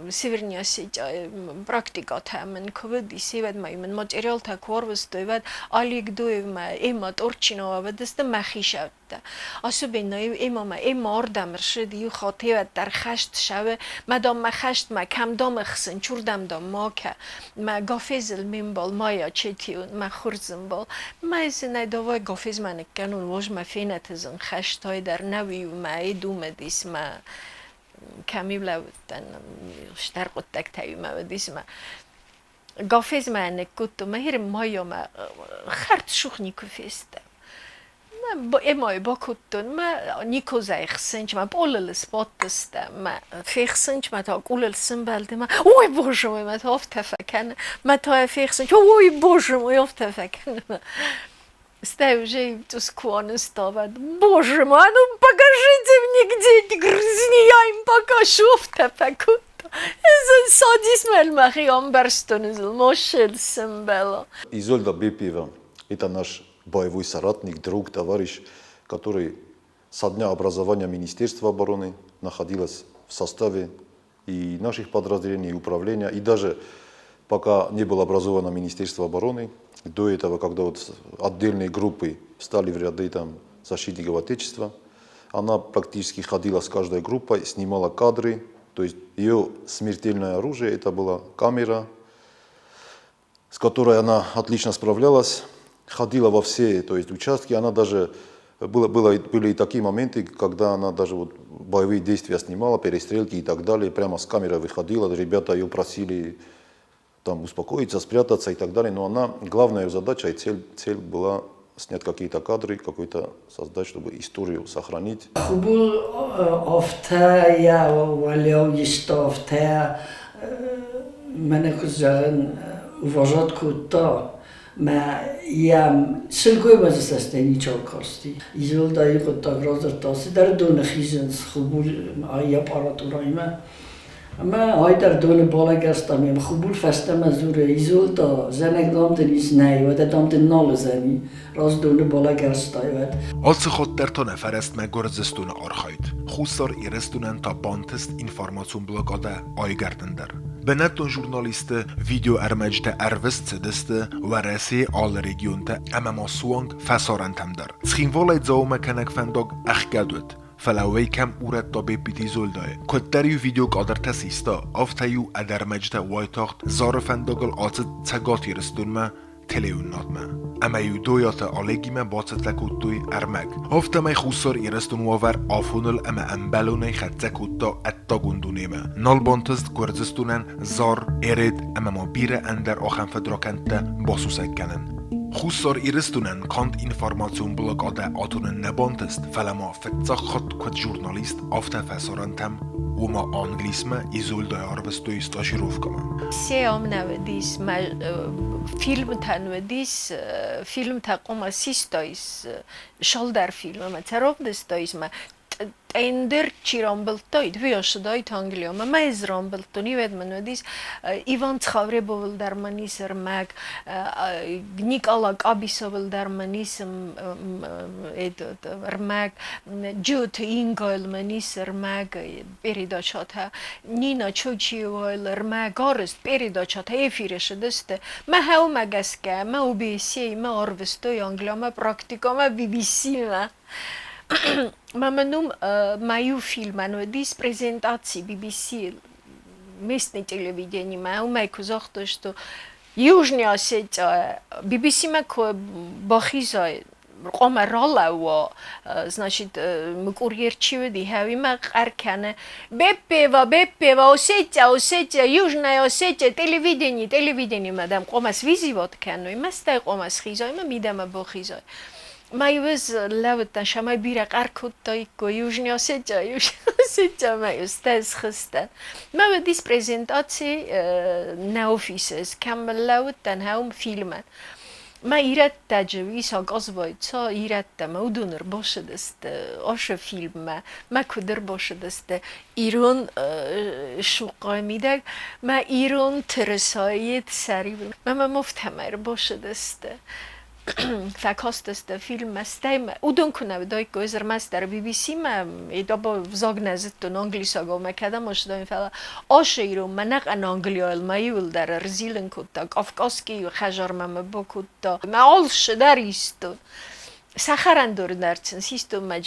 Северный Осетияйы практикӕтӕ мын куы уыдис, уӕд ма мын материалтӕ куы арвыстой, уӕд Олег Дуевмӕ, Эмма Торчинова уыдысты мӕ хисӕуттӕ. Особенно имама има ардӕм ӕрсыд иу хатт дӕр хӕст цӕуы, мӕ дам мӕ хӕстмӕ кӕм дам ӕхсын, чурдӕм дам ма кӕ. Мӕ гафезыл ме мбал Майя Четион, мӕ хурдзымбал. Мӕ зынӕй давай гафезмӕ ныккӕнон, уоз мӕ фенӕтызын хӕстӕй дӕр нӕуи мӕ эдумӕдис мӕ кӕм-иу лӕууыдтӕн, стӕр хъуыддӕгтӕ-иу мӕ уыдис мӕ гафезмӕ ныккодтон, мӕ хиры Майя мӕ хӕрд сух никуы фестӕм. Эмайы бакодтон мӕ Никозӕй хсынчмӕ, пъолыл сбадтыстӕм мӕ фехсынчмӕ та къулыл сымбӕлди мӕ ой боже мой, мӕ та афтӕ фӕкӕны, мӕ та фехсынч, ой боже мой, афтӕ фӕкӕны. Стӕй уже цъус куы анызта, боже мой, а ну покажите мне где эти грызни, я им покажу, афтӕ фӕкодта. Садис мӕхи ӕмбӕрстон, мошел сымбӕла. Изольда Бепиева – это наш боевой соратник, друг, товарищ, который со дня образования Министерства обороны находилась в составе и наших подразделений, и управления, и даже пока не было образовано Министерство обороны, до этого, когда вот отдельные группы стали в ряды там, защитников Отечества, она практически ходила с каждой группой, снимала кадры, то есть ее смертельное оружие это была камера, с которой она отлично справлялась, ходила во все, то есть участки, она даже были и такие моменты, когда она даже вот боевые действия снимала, перестрелки и так далее, прямо с камерой выходила, ребята ее просили там успокоиться, спрятаться и так далее, но она, главная ее задача и цель была снять какие-то кадры, какой-то создать, чтобы историю сохранить. Хубул офтая, валяу офтая, мӕнӕ куыд зӕгъын, уважать кодта. Мӕ йӕм сылгоймаджы цӕстӕй ничал касти. Изолдайы хъуыддаг радзырдта, цыдӕр доны хизынц хубул йӕ аппаратурӕимӕ. Ӕмӕ айдӕр доны балӕгӕрстам, ӕмӕ хубул фӕстӕмӕ дзуры, Изолда, зӕнӕг дам дын ис нӕй, уӕдӕ дам дын нал уыдзӕни. Раст доны балӕгӕрстай уӕд. Ацы хатт дӕр та нӕ фӕрӕстмӕ Гуырдзыстоны архайд. Хуссар Ирыстонӕн та бантыст информацион блокадӕ айгӕрдын дӕр. Бынӕттон журналистты видеоӕрмӕджытӕ ӕрвыст цыдысты Уӕрӕсейы алы регионтӕ ӕмӕ ма суанг фӕсарӕнтӕм дӕр. Цхинвалӕй Дзаумӕ кӕнӕг фӕндаг ӕхгӕд уыд, фӕлӕ уый кӕм урӕдта Беппиты Изольдайы. Куыддӕр-иу видеокадртӕ систа, афтӕ-иу ӕдӕрмӕджытӕ уайтагъд Зары фӕндагыл ацыд Цӕгат Ирыстонмӕ телеуынынадмӕ. Ӕмӕ-иу Дойаты Олегимӕ бацӕттӕ кодтой ӕрмӕг. Афтӕмӕй Хуссар Ирыстон уавӕр афоныл ӕмӕ ӕмбӕлонӕй хӕццӕ кодта ӕддагон дунемӕ. Нал бантыст Гуырдзыстонӕн Зар, Эред ӕмӕ ма бирӕ ӕндӕр ахӕм фыдракӕндтӕ басусӕг кӕнын. Хуссар Ирыстонӕн канд информацион блокадӕ атонын нӕ бантыст, фӕлӕ ма фыццаг хатт куыд журналист, афтӕ фӕсарӕнтӕм, уымӕ Англисмӕ Изольдӕйы арвыстой стажировкӕмӕ. Се ам нӕ уыдис, мӕ фильмтӕн уыдис, фильмтӕ хъуамӕ систаис, цалдӕр фильмы ӕмӕ сӕ равдыстаис мӕ ӕндӕр чи рамбылдтаид, уый ацыдаид Англиямӕ. Мӕ ӕз рамбылдтон, иуӕд мын уыдис Иван Цхавребовыл дӕр мын ис ӕрмӕг, Никъала Къабисовыл дӕр мын ис ӕрмӕг, Джиоты Ингайыл мын ис ӕрмӕг, передачӕтӕ, Нина Чочиевайыл ӕрмӕг арӕзт передачӕтӕ эфиры цыдысты. Мӕ хӕумӕ гӕсгӕ мӕ ОБСЕ-имӕ арвыстой Англиямӕ практикӕмӕ BBC-мӕ. Мӕ мын уым мӕ иу фильмӕн уыдис презентаци BBC местный телевидениемӕ. Уымӕй куы загътой, что Южный Осетия BBC-мӕ куы бахизай, Хъуамӕ ралӕууа, значит, курьер чи уыди, уимӕ хъӕр кӕны: «Беппева, Беппева, Осетия, Осетия, Южная Осетия, телевидение, телевидение!» Мӕ, дам, хъуамӕ свизивот кӕной, мӕ стӕй хъуамӕ схизой мӕ мидӕмӕ бахизой. Мӕ ӕз лӕууыдтӕн, цӕмӕй бирӕ хъӕр кодтаиккой Южная Осетия, Южная Осетия, мӕ стӕй схызтӕн. Мӕ уыдис презентаци нӕ офисы, кӕм лӕууыдтӕн, уым фильмӕн. Мӕ ирӕттаджы ис оказывается, ирӕттӕ мӕ уыдон ӕрбацыдысты ацы фильммӕ, мӕ куыд ӕрбацыдысты ирон цухъхъайы мидӕг, мӕ ирон тырысайы сӕривыл. Мӕ мӕм афтӕмӕй ӕрбацыдысты. Фӕкастысты фильммӕ, стӕй мӕ уыдон куы нӕ уыдаиккой, ӕз ӕрмӕстдӕр BBC-мӕ взаг нӕ зыдтон англисагау мӕ кӕдӕм ацыдаин, фӕлӕ ацы ирон мӕ ӕнӕхъӕн Английыл мӕ иуылдӕр ӕрзилын кодта, Кавказский хӕдзармӕ мӕ бакодта. Мӕ алцы дӕр истон. Сӕхӕрӕндоны дӕр сын систон мӕ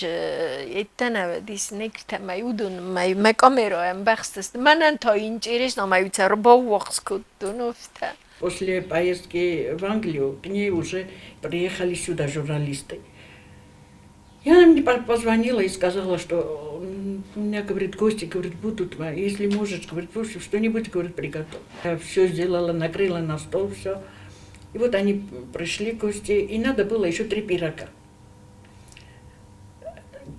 еттӕнӕвӕдис негртӕ мӕ уыдон мӕ мӕ камерӕ ӕмбӕхстысты. Мӕнӕн та интересно мӕ ӕрбаввахс кодтон афтӕ. После поездки в Англию к ней уже приехали сюда журналисты. И она мне позвонила и сказала, что у меня, говорит, гости, говорит, будут, если можешь, говорит, что-нибудь, говорит, приготовь. Я все сделала, накрыла на стол, все. И вот они пришли гости, и надо было еще три пирога.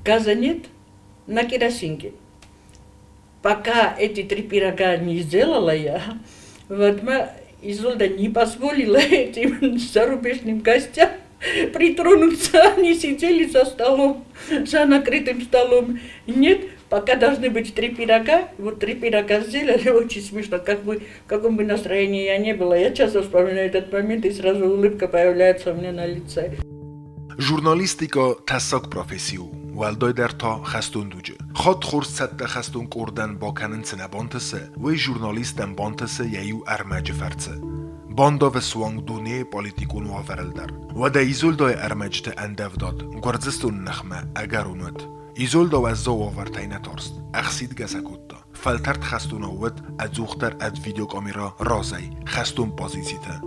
Газа нет, на керосинке. Пока эти три пирога не сделала я, вот Изольда не позволила этим зарубежным гостям притронуться. Они сидели за столом, за накрытым столом. Нет, пока должны быть три пирога. Вот три пирога сделали, очень смешно. Как бы, в каком бы настроении я не была, я часто вспоминаю этот момент, и сразу улыбка появляется у меня на лице. Журналистикӕ тӕссаг професси у, уӕлдайдӕр та хӕстон дуджы. Хатт хорз цӕттӕ хӕстон къордӕн бакӕнын цы нӕ бантысы, уый журналистӕн бантысы йӕ иу ӕрмӕджы фӕрцы. Бандавы суанг дунейы политикон уавӕрыл дӕр. Уӕдӕ Изольдайы ӕрмӕджыты ӕндӕвдад Гуырдзыстоны ныхмӕ ӕгӕрон уыд. Изольда уӕззау уавӕртӕй нӕ тарст, ӕхсидгӕ сӕ кодта. Фӕлтӕрд хӕстонау уыд ӕдзухдӕр ӕд видеокамерӕ разӕй, хӕстон позициты.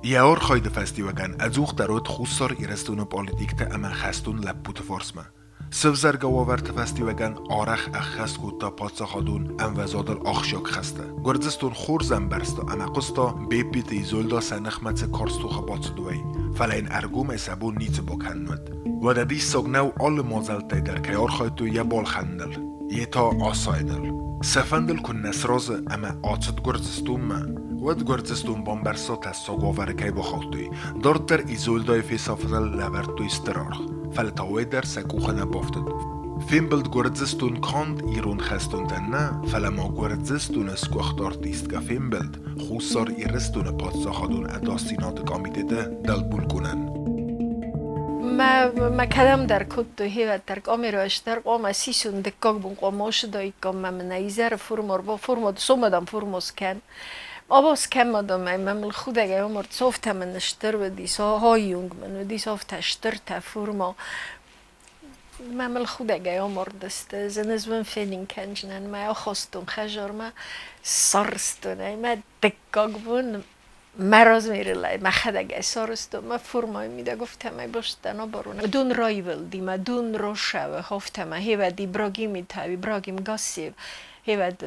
Йӕ архайды фӕстиуӕгӕн ӕдзухдӕр уыд Хуссар Ирыстоны политиктӕ ӕмӕ хӕстон лӕппуты фарсмӕ. Сӕвзӕргӕ уавӕрты фӕстиуӕгӕн арӕх ӕххӕст кодта паддзахадон ӕмвӕзадыл ахсджиаг хӕстӕ. Гуырдзыстон хорз ӕмбӕрста ӕмӕ хъуыста, Беппиты Изольда сӕ ныхмӕ цы карз тохы бацыд, уый, фӕлӕ йын ӕргомӕй сӕ бон ницы бакӕнын уыд. Уӕдӕ диссаг нӕу, алы мадзӕлттӕй дӕр кӕй архайдтой йӕ балхӕныныл, йе та асайыныл. Сӕ фӕндыл куыннӕ сразы ӕмӕ ацыд Гуырдзыстонмӕ, уӕд Гуырдзыстон бамбӕрста тӕссаг уавӕры кӕй бахаудтой, дарддӕр Изольдайы фесафыныл лӕвӕрдтой стыр аргъ, фӕлӕ та уый дӕр сӕ къухы нӕ бафтыд. Фембӕлд Гуырдзыстон канд ирон хӕстонтӕн нӕ, фӕлӕ ма Гуырдзыстоны сгуыхт артисткӕ фембӕлд Хуссар Ирыстоны паддзахадон ӕдасдзинады комитеты дӕлбулкъонӕн. Мӕ мӕ кӕдӕмдӕр кодтой хевӕддӕр къамерӕстӕр хъуамӕ сисон дыккаг бон хъуамӕ ацыдаиккам мӕ мын изӕры фурмор фурмо сомадам фурмо скӕн. Абон скӕмадам ӕмӕ мыл худӕгӕй омард софтӕ мын стыр уыди, хойюнг мын уыди софтӕ стыртӕ фурмо. Мӕ мыл худӕгӕй амардысты, зын фенын кӕнджынӕн мӕ ахастон хӕдзармӕ, сарӕзтон ӕй мӕ дыккаг бон мӕ размерыл ӕй мӕхӕдӕг ӕй сарӕзтон, мӕ формӕйы мидӕг афтӕмӕй бастдӕн абарон. Дон раивылди мӕ дон рашӕуы афтӕмӕй хевӕд Ибрагими та, Ибрагим Гассиев, хевӕд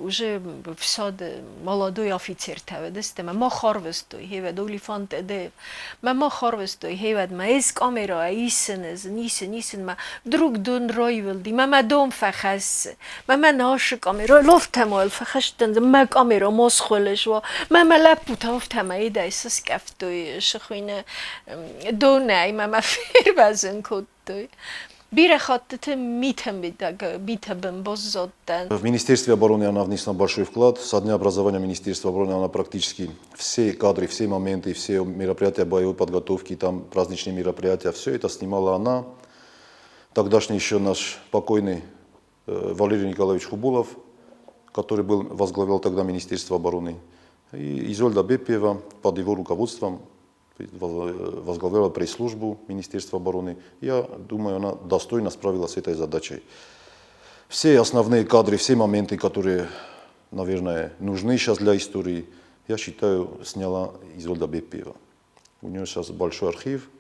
уже всад молодой офицертӕ уыдысты мӕ мах арвыстой, хевӕд Олифант Эдеев, мӕ мах арвыстой, хевӕд мӕ эз камерӕ исын, эз исын, исын мӕ вдруг дон раивылди, мӕ мӕ дон фӕхӕссы, мӕ мӕ нашы камерӕ лофтӕмӕ фӕхӕстӕн, мӕ камерӕ ма схуылыс уа, мӕ мӕ лӕппутӕ афтӕмӕ идӕй сыскъӕфтой сыхуины донӕй, мӕ мӕ фервӕзын кодтой. Бирӕ хӕттыты митӕ бын баззадтӕн. В Министерстве обороны она внесла большой вклад. Со дня образования Министерства обороны она практически все кадры, все моменты, все мероприятия боевой подготовки, там праздничные мероприятия, все это снимала она. Тогдашний еще наш покойный Валерий Николаевич Хубулов, который был, возглавлял тогда Министерство обороны, и Изольда Беппиева под его руководством возглавляла пресс-службу Министерства обороны. Я думаю, она достойно справилась с этой задачей. Все основные кадры, все моменты, которые, наверное, нужны сейчас для истории, я считаю, сняла Изольда Беппиева. У нее сейчас большой архив,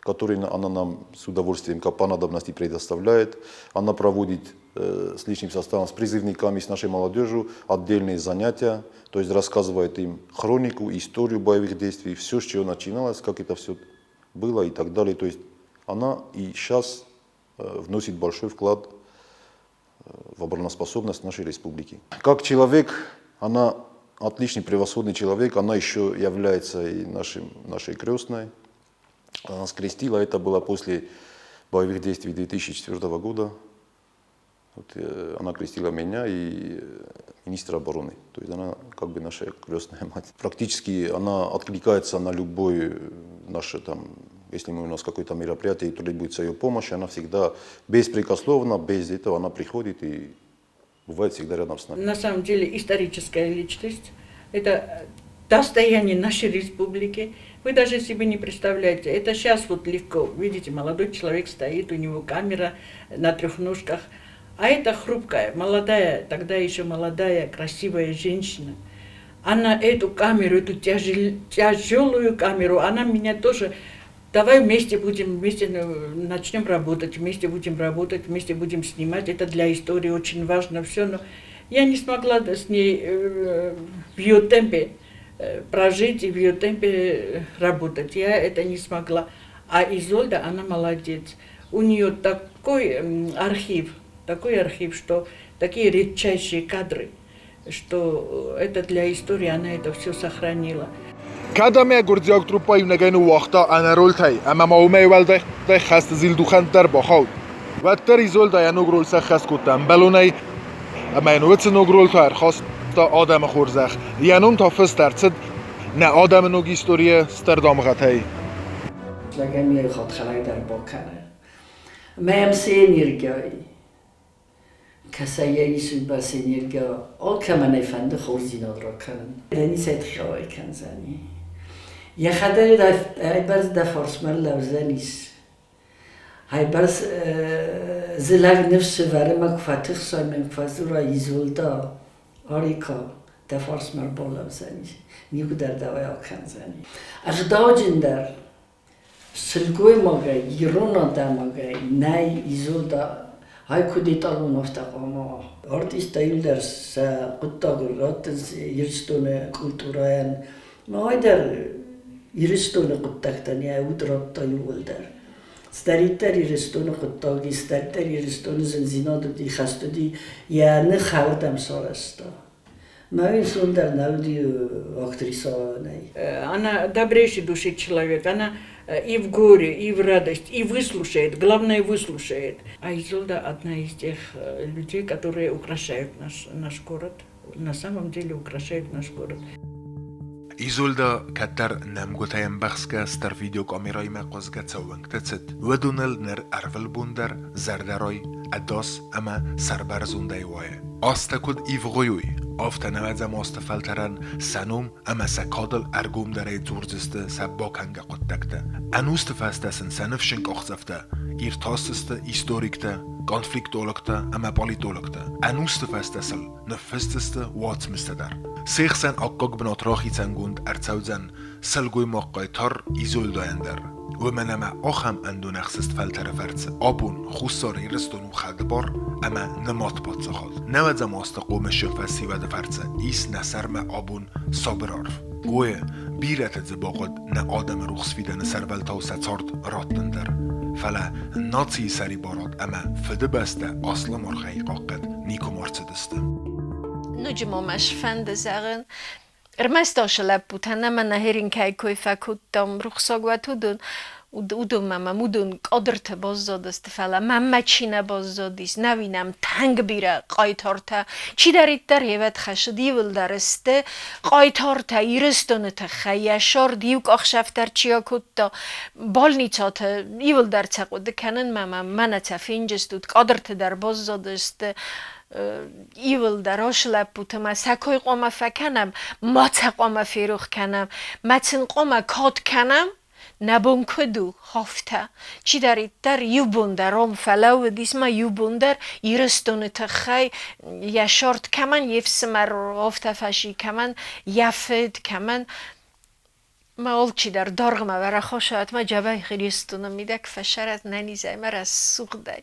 который она нам с удовольствием по надобности предоставляет. Она проводит с личным составом, с призывниками, с нашей молодежью отдельные занятия, то есть рассказывает им хронику, историю боевых действий, все, с чего начиналось, как это все было и так далее. То есть она и сейчас вносит большой вклад в обороноспособность нашей республики. Как человек, она отличный, превосходный человек, она еще является и нашей крестной. Она нас крестила, это было после боевых действий 2004 года. Вот, она крестила меня и министра обороны. То есть она как бы наша крестная мать. Практически она откликается на любой наше там, если у нас какое-то мероприятие и требуется ее помощь, она всегда беспрекословно, без этого она приходит и бывает всегда рядом с нами. На самом деле историческая личность – это достояние нашей республики. Вы даже себе не представляете. Это сейчас вот легко. Видите, молодой человек стоит, у него камера на трех ножках. А это хрупкая, молодая, тогда еще молодая, красивая женщина. Она эту камеру, эту тяжелую камеру, она меня тоже... Давай вместе будем, вместе начнем работать, вместе будем работать, вместе будем снимать. Это для истории очень важно все. Но я не смогла с ней в ее темпе прожить и в ее темпе работать. Я это не смогла. А Изольда, она молодец. У нее такой архив, что такие редчайшие кадры, что это для истории, она это все сохранила. Кӕд ӕмӕ гуырдзиаг труппӕ иунӕгӕй ныууагъта ӕнӕ рольтӕй ӕмӕ ма уымӕй уӕлдай хӕсты зилдухӕн дӕр бахауд, уӕддӕр Изольдӕ йӕ ног роль сӕххӕст кодта ӕмбӕлонӕй ӕмӕ йын уыцы ног роль та ӕрхаста адӕмы хорзӕх. Йӕ ном та фыст ӕрцыд нӕ адӕмы ног историйы стыр дамгъӕтӕй. Лӕгӕн йӕ хатхӕлӕг дӕр бакӕны. Мӕ йӕм цы энергия и, кӕцӕй йӕ ис, уыйбӕрц энергия алкӕмӕн ӕй фӕнды хорздзинад ракӕнын. Ницӕй тыххӕй кӕндзӕни. Йӕхӕдӕг айбӕрц дӕ фарсмӕ рлӕудзӕнис. Айбӕрц дзы лӕг ныфс ӕвӕры мӕ куы фӕтыхсай, мӕ куы фӕдзура Изольда, Арика, дӕ фарсмӕ ӕрбалӕудзӕнис. Никуы дӕр дӕуӕй акӕндзӕни. Ӕгъдауджындӕр сылгоймагӕй, ирон адӕмагӕй нӕй Изольда ай куыд эталон, афтӕ хъуамӕ уа. Артисттӕ иуылдӕр сӕ хъуыддагыл раттынц Ирыстоны культурӕйӕн. Ма ай дӕр Ирыстоны хъуыддӕгтӕн йӕ уд радта иууылдӕр. Цыдӕриддӕр Ирыстоны хъуыддаг и, цыдӕриддӕр Ирыстоны зындзинад уыди, хӕст уыди, йӕ ных ардӕм сарӕзта. Мӕ сон дӕр нӕ уыди актрисӕ нӕй. Она добрейшей души человек, она и в горе, и в радость, и выслушает, главное выслушает. А Изольда одна из тех людей, которые украшают наш город, на самом деле украшают наш город. Изольдӕ кӕддӕр нӕмгуытӕй ӕмбӕхсгӕ стыр видеокамерӕимӕ хъуызгӕ цӕуӕнгты цыд, уыдон ыл ныр ӕрвылбон дӕр зӕрдӕрай, ӕдас ӕмӕ сӕрбӕрзондӕй уайы. Азтӕ куыд ивгъуыйой, афтӕ нӕуӕдзӕм азты фӕлтӕрӕн сӕ ном ӕмӕ сӕ кадыл ӕргомдӕрӕй дзурдзысты сӕ бакӕнгӕ хъуыддӕгтӕ. Ӕнусты фӕстӕ сын сӕ ныфсджын къахдзӕфтӕ иртасдзысты историктӕ, конфликтологтӕ ӕмӕ политологтӕ. Ӕнусты фӕстӕ сыл ныффысдзысты уацмыстӕ дӕр. Се хсӕн аккаг бынат рахицӕнгонд ӕрцӕудзӕн сылгоймаг хъайтар Изольдӕйӕн дӕр. Уымӕн ӕмӕ ахӕм ӕндонӕхсыст фӕлтӕры фӕрцы абон Хуссар Ирыстон у хӕдбар ӕмӕ нымад паддзахад. Нӕуӕдзӕм азты хъомысджын фӕсивӕды фӕрцы ис нӕ сӕрмӕ абон сабыр арв. Гойы, бирӕты дзы бахъуыд нӕ адӕмы рухс фидӕны сӕрвӕлтау сӕ цард раттын дӕр. Фӕлӕ нацийы сӕрибарад ӕмӕ Фыдыбӕстӕ аслам аргъӕй хъахъхъӕд никуыма рцыдысты. Ноджы ма мӕ сфӕнды зӕгъын, ӕрмӕст ацы лӕппутӕ нӕ мӕнӕ Херинкӕйы кой фӕкодтам, рухсаг уӕд уыдон, уыдонмӕ мӕм уыдон кадрты баззадысты, фӕлӕ мӕнмӕ чи нӕ баззадис, нӕуи нӕм тынг бирӕ хъайтартӕ, чидӕриддӕр хевӕд хӕссыд, иуылдӕр сты хъайтартӕ Ирыстоны тыххӕй, йӕ сӕрд иу къахсӕф дӕр чи акодта, больницаты иуылдӕр сӕ хъуыды кӕнынмӕ мӕм мӕнӕ сӕ фенджыстут, кадрты дӕр баззадысты, иуылдӕр ацы лӕппуты ма сӕ кой хъуамӕ фӕкӕнӕм, ма сӕ хъуамӕ ферох кӕнӕм, ма сын хъуамӕ кад кӕнӕм, нӕ бон куыд у, афтӕ. Чидӕриддӕр иу бон дӕр ам фӕлӕууыдис ма иу бон дӕр Ирыстоны тыххӕй йӕ сӕрд кӕмӕн йе фсымӕр афтӕ фӕци, кӕмӕн йӕ фыд, кӕмӕн. Мӕ алчидӕр дӕргъмӕ рахӕссӕд мӕ дзӕбӕх Иристоны мидӕг фӕсарӕд нӕнизӕй мӕ рӕсугъдӕй.